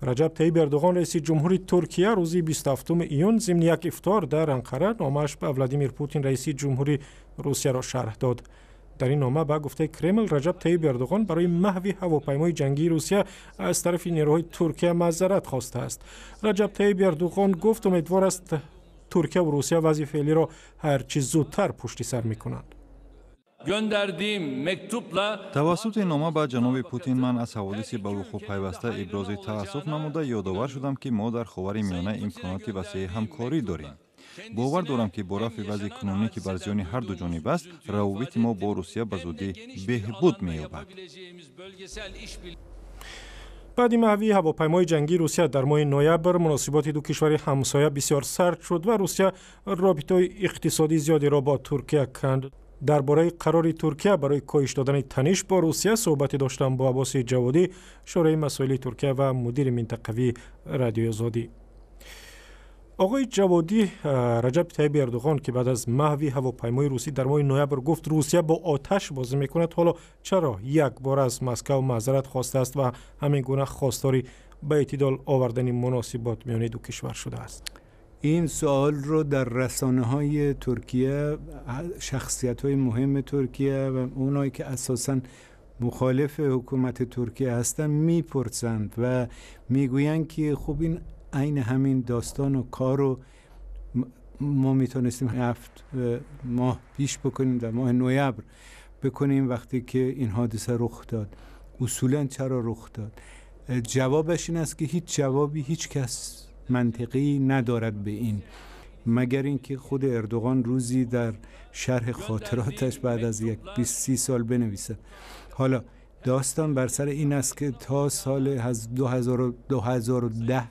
Раҷаб Таиб Эрдоғон, раиси ҷумҳури Туркия, рӯзи 27 июн зимни як ифтор дар Анқара номааш ба Владимир Путин, раиси ҷумҳури Русияро, шарҳ дод. Дар ин нома, ба гуфтаи Кремл, Раҷаб Таиб Эрдоғон барои маҳви ҳавопаймои ҷангии Русия аз тарафи нерӯҳои Туркия маъзарат хостааст. Раҷаб Таиб Эрдоғон гуфт, умедвор аст, Туркия ва Русия вазъи феълиро ҳарчи зудтар пушти сар мекунанд. Gönderdiğim mektupla Тавассути нома ба ҷаноби Путин ман аз ҳаводиси ба вуқӯъ пайваста ибрози таассуф намуда, ёдовар шудам, ки мо дар Ховари Миёна имконоти васеи ҳамкорӣ дорем. Бовар дорам, ки бо рафъи вазъи кунунӣ, ки бар зиёни ҳарду ҷониб аст, равобити мо бо Русия ба зудӣ беҳбуд меёбад. Баъди маҳви ҳавопаймои ҷангии Русия дар моҳи ноябр муносиботи ду кишвари ҳамсоя бисёр сард шуд ва Русия робитаҳои иқтисодии зиёдеро бо Туркия канд. Дар бораи қарори Туркия барои коҳиш додани таниш бо Русия суҳбате доштам бо Аббоси Ҷаводӣ, шореҳи масоили Туркия ва мудири минтақавии Радиои Озодӣ. Оғои Ҷаводӣ, Раҷаб Таиби Эрдоғон, ки баъд аз маҳви ҳавопаймои русӣ дар моҳи ноябр гуфт, Русия бо оташ бозӣ мекунад, ҳоло чаро як бор аз Москав маъзарат хостааст ва ҳамин гуна хостори ба эътидол овардани муносибот миёни ду кишвар шудааст? این سوال رو در رسانه های ترکیه، شخصیت های مهم ترکیه و اونایی که اساسا مخالف حکومت ترکیه هستن میپرسند و میگویند که خب، این عین همین داستان و کار رو ما میتونستیم 7 ماه پیش بکنیم، در ماه نوامبر بکنیم، وقتی که این حادثه رخ داد. اصولا چرا رخ داد؟ جوابش این است که هیچ جوابی هیچ کس منطقی ندارد به این، مگر اینکه خود اردوغان روزی در شرح خاطراتش بعد از یک 20 30 سال بنویسد. حالا داستان بر سر این است که تا سال 2010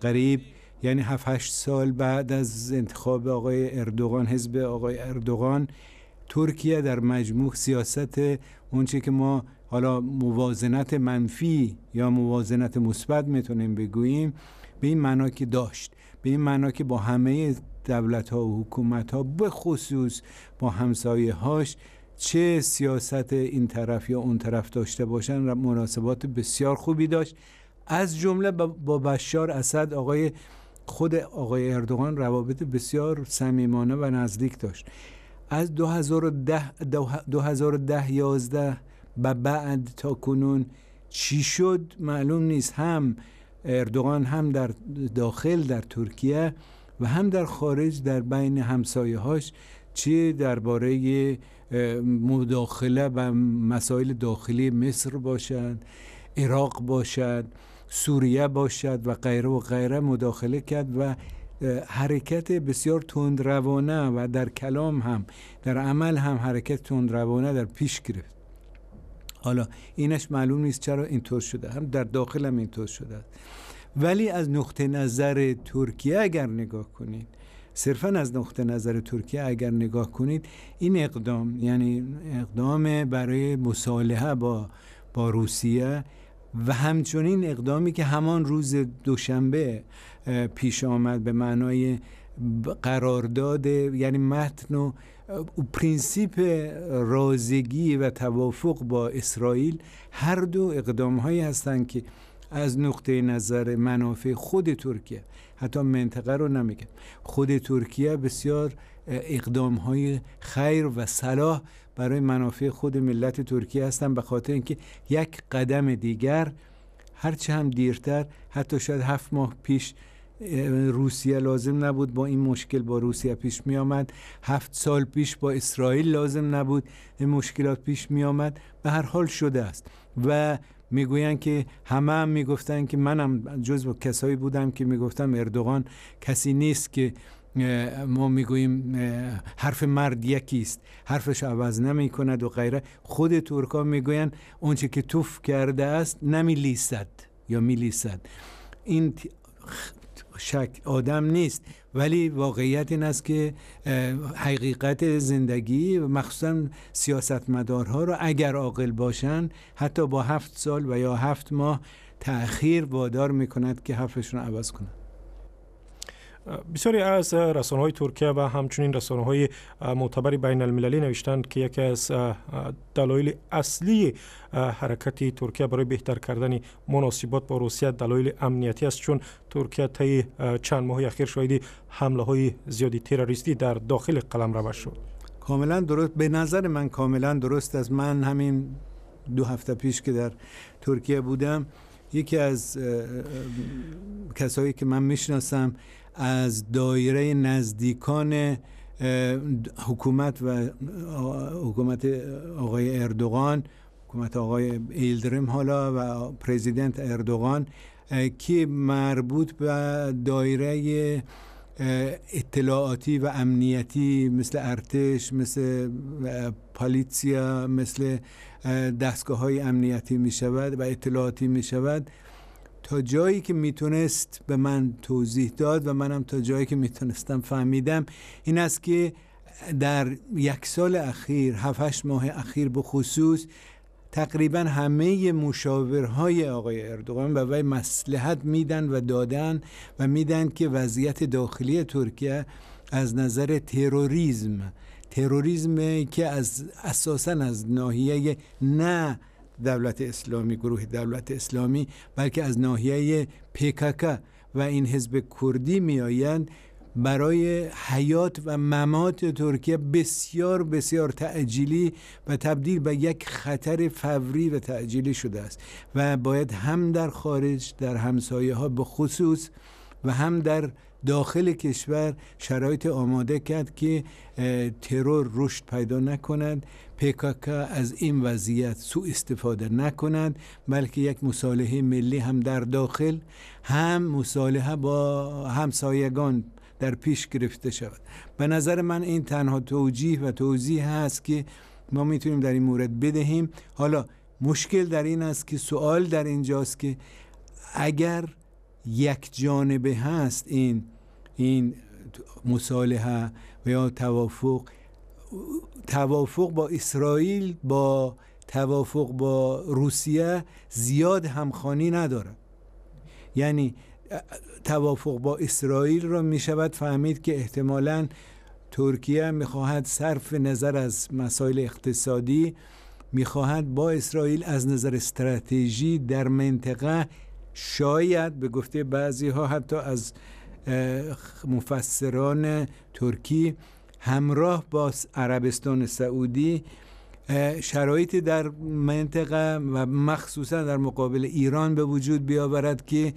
قریب، یعنی 7 8 سال بعد از انتخاب آقای اردوغان، حزب آقای اردوغان، ترکیه در مجموع سیاست اونچه که ما حالا موازنت منفی یا موازنت مثبت میتونیم بگوییم، به این معنا که داشت، به این معنا که با همه دولت ها و حکومت ها، به خصوص با همسایه هاش، چه سیاست این طرف یا اون طرف داشته باشن، مناسبات بسیار خوبی داشت. از جمله با بشار اسد خود آقای اردوغان روابط بسیار صمیمانه و نزدیک داشت. از 2010 2010 11 و بعد تا کنون چی شد معلوم نیست. هم اردوغان هم در داخل در ترکیه و هم در خارج در بین همسایه هاش، چه درباره مداخله و مسائل داخلی مصر باشد، عراق باشد، سوریه باشد و غیره و غیره، مداخله کرد و حرکت بسیار تندروانه و در کلام هم در عمل هم حرکت تندروانه در پیش گرفت. حالا اینش معلوم نیست چرا اینطور شده، هم در داخل هم اینطور شده. ولی از نقطه نظر ترکیه اگر نگاه کنید، صرفا از نقطه نظر ترکیه اگر نگاه کنید، این اقدام، یعنی اقدام برای مصالحه با روسیه و همچنین اقدامی که همان روز دوشنبه پیش آمد به معنای قرارداد، یعنی متن و پرینسیپ رازگی و توافق با اسرائیل، هر دو اقدام هایی هستند که از نقطه نظر منافع خود ترکیه، حتی منطقه رو نمیگم، خود ترکیه، بسیار اقدام های خیر و صلاح برای منافع خود ملت ترکیه هستند، به خاطر اینکه یک قدم دیگر، هرچه هم دیرتر، حتی شاید 7 ماه پیش روسیه لازم نبود با این مشکل با روسیه پیش می آمد، 7 سال پیش با اسرائیل لازم نبود این مشکلات پیش می آمد. به هر حال شده است و میگویند که همه هم میگفتن که منم جزو کسایی بودم که میگفتم اردوغان کسی نیست که ما میگوییم حرف مرد یکی است، حرفش عوض نمی کند و غیره. خود ترکا میگویند اونچه که توف کرده است نمی لیسد یا میلیسد. این شک آدم نیست، ولی واقعیت این است که حقیقت زندگی و مخصوصا سیاستمدارها رو اگر عاقل باشند، حتی با 7 سال و یا 7 ماه تأخیر وادار میکند که حرفشون رو عوض کنند. Бисёре аз расонаҳои Туркия ва ҳамчунин расонаҳои мӯътабари байналмилалӣ навиштанд, ки яке аз далоили аслии ҳаракати Туркия барои беҳтар кардани муносибот бо Русия далоили амниятӣ аст, чун Туркия таи чанд моҳи ахир шоҳиди ҳамлаҳои зиёди террористӣ дар дохили қаламраваш шуд. Комилан дуруст, ба назари ман комилан дуруст аст. Ман ҳамин 2 ҳафта пеш ки дар Туркия будам, яке аз касое ки ман мешиносам аз доираи наздикони ҳукумат ва ҳукумати оқои Эрдоған, ҳукумати оқои Йилдирим ҳоло ва президент Эрдоған, ки марбут ба доираи иттилоотӣ ва амниятӣ мисли артиш, мисли полисия, мисли дастгоҳҳои амниятӣ мешавад ва иттилоотӣ мешавад, то ҷое ки میتونست به من توضیح داد و منم تا جایی که میتونستم فهمیدم این است که در یک سال اخیر، 7-8 ماه اخیر به خصوص، تقریبا همه مشاورهای آقای اردوغان به وی مصلحت میدن و دادن و میدن که وضعیت داخلی ترکیه از نظر تروریسم که از اساساً از ناحیه نه دولت اسلامی، گروه دولت اسلامی، بلکه از ناحیه PKK و این حزب کردی میآیند، برای حیات و ممات ترکیه بسیار بسیار تعجیلی و تبدیل به یک خطر فوری و تعجیلی شده است و باید هم در خارج، در همسایه ها به خصوص، و هم در داخل کشور شرایط آماده کرد که ترور رشد پیدا نکند، PKK از این وضعیت سوء استفاده نکند، بلکه یک مصالحه ملی هم در داخل هم مصالحه با همسایگان در پیش گرفته شود. به نظر من این تنها توجیه و توضیح هست که ما میتونیم در این مورد بدهیم. حالا مشکل در این است که سوال در اینجاست که اگر یک جانبه هست این مصالحه و یا توافق با اسرائیل با توافق با روسیه زیاد همخوانی ندارد. یعنی توافق با اسرائیل را می شود فهمید که احتمالاً ترکیه می خواهد صرف نظر از مسائل اقتصادی می خواهد با اسرائیل از نظر استراتژی در منطقه، شاید به گفته بعضی ها حتی از مفسران ترکی، همراه با عربستان سعودی شرایطی در منطقه و مخصوصا در مقابل ایران به وجود بیاورد که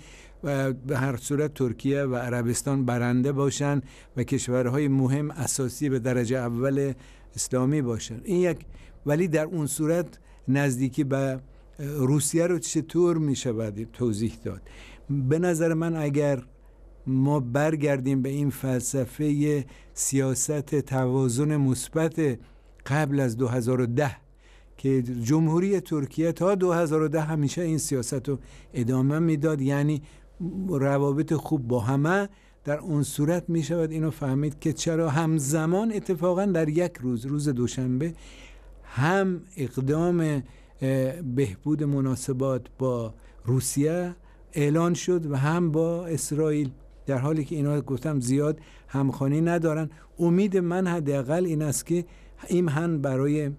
به هر صورت ترکیه و عربستان برنده باشند و کشورهای مهم اساسی به درجه اول اسلامی باشند. این یک، ولی در اون صورت نزدیکی به روسیه رو چطور می شود توضیح داد؟ به نظر من اگر ما برگردیم به این فلسفه سیاست توازن مثبت قبل از 2010 که جمهوری ترکیه تا 2010 همیشه این سیاست رو ادامه میداد، یعنی روابط خوب با همه، در اون صورت می شود اینو فهمید که چرا همزمان اتفاقا در یک روز، روز دوشنبه، هم اقدام بهبود مناسبات با روسیه اعلان شد و هم با اسرائیل، در حالی که اینا گفتم زیاد همخوانی ندارن. امید من حداقل این است که این هم برای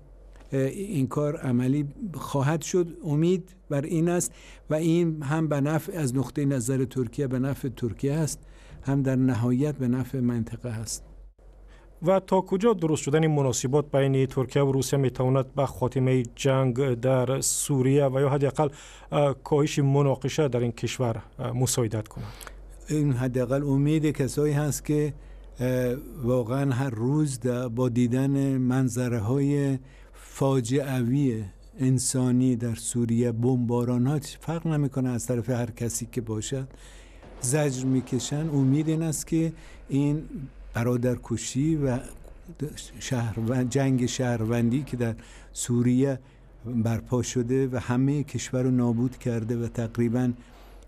این کار عملی خواهد شد، امید بر این است و این هم به نفع از نقطه نظر ترکیه به نفع ترکیه است، هم در نهایت به نفع منطقه است. و تا کجا درست شدن مناسبات بین ترکیه و روسیه میتواند به خاتمه جنگ در سوریه و یا حداقل کاهش مناقشه در این کشور مساعدت کند؟ این حداقل امید کسایی هست که واقعا هر روز با دیدن منظره های فاجعوی انسانی در سوریه، بمباران ها، فرق نمیکنه از طرف هر کسی که باشد، زجر میکشن. امید این است که این برادرکشی و جنگ شهروندی که در سوریه برپا شده و همه کشور رو نابود کرده و تقریبا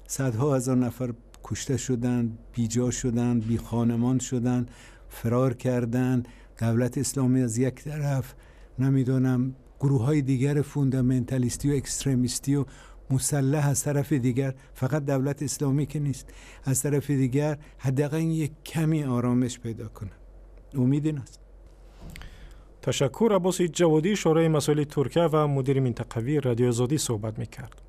صدها هزار نفر کشته شدند، بیجا شدند، بی خانمان شدند، فرار کردند. دولت اسلامی از یک طرف، نمیدونم گروه های دیگر فوندامنتالیستی و اکستریمیستی و مسلح از طرف دیگر، فقط دولت اسلامی که نیست، از طرف دیگر حداقل یک کمی آرامش پیدا کنه. امید این است. Ташаккур. Аббоси Ҷаводӣ، шореҳи масоили Туркия ва мудири минтақавии Радиои Озодӣ суҳбат мекард.